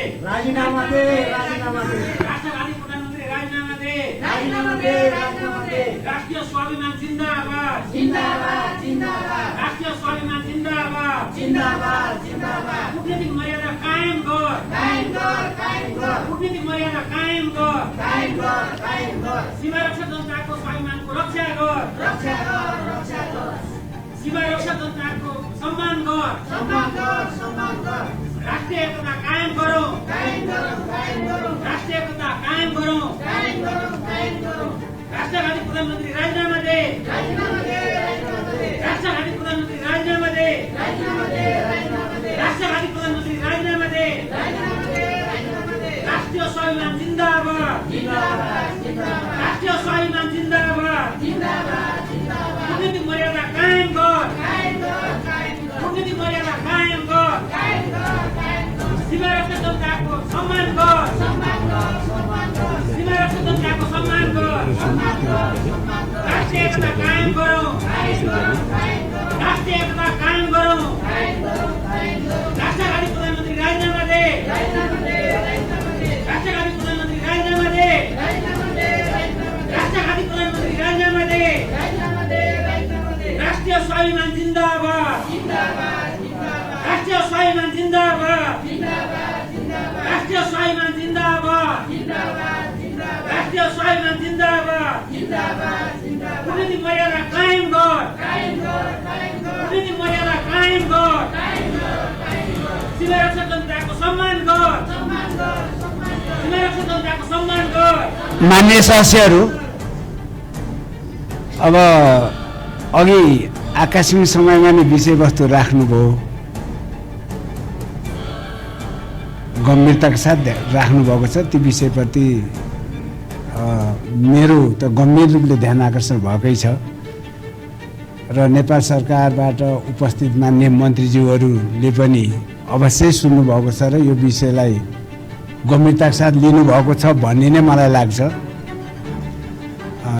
राजीनामा दे राष्ट्रवादी प्रधानमन्त्री राजीनामा दे राजीनामा दे राष्ट्रिय स्वाभिमान जिन्दाबाद राष्ट्रिय स्वाभिमान जिन्दाबाद कूटनीतिक मर्यादा कायम गर कूटनीतिक मर्यादा कायम गर सीमा रक्षा जनताको स्वाभिमानको रक्षा गर सीमा रक्षा जनताको सम्मान गर राष्ट्रिय एकता कायम गरौँ राष्ट्रिय एकता कायम गरौँ राष्ट्रवादी प्रधानमन्त्री राजीनामा दे राष्ट्रवादी प्रधानमन्त्री राजीनामा दे राष्ट्रवादी प्रधानमन्त्री राजीनामा दे राष्ट्रिय स्वाभिमान जिन्दाबाद राष्ट्रिय स्वाभिमान जिन्दाबाद कूटनीतिक मर्यादा कायम गर कूटनीतिक मर्यादा कायम गर सीमा रक्षा जनताको सम्मान गर सीमा रक्षा जनताको सम्मान गर राष्ट्रिय एकता कायम गरौँ राष्ट्रिय एकता कायम गरौँ राष्ट्रवादी प्रधानमन्त्री राजीनामा दे राष्ट्रवादी प्रधानमन्त्री राजीनामा दे राष्ट्रवादी प्रधानमन्त्री राजीनामा दे राष्ट्रिय स्वाभिमान जिन्दाबाद राष्ट्रिय स्वाभिमान जिन्दाबाद राष्ट्रिय स्वाभिमान जिन्दाबाद राष्ट्रिय स्वाभिमान जिन्दाबाद कूटनीतिक मर्यादा कायम गर कूटनीतिक मर्यादा कायम गर सीमा रक्षा जनताको सम्मान गर सीमा रक्षा जनताको सम्मान गर। मान्य सदस्यहरू, अब अघि आकस्मिक समयमा नै विषयवस्तु राख्नुभयो, गम्भीरताका साथ राख्नुभएको छ। ती विषयप्रति मेरो त गम्भीर रूपले ध्यान आकर्षण भएकै छ र नेपाल सरकारबाट उपस्थित मान्य मन्त्रीज्यूहरूले पनि अवश्य सुन्नुभएको छ र यो विषयलाई गम्भीरताका साथ लिनुभएको छ भन्ने नै मलाई लाग्छ।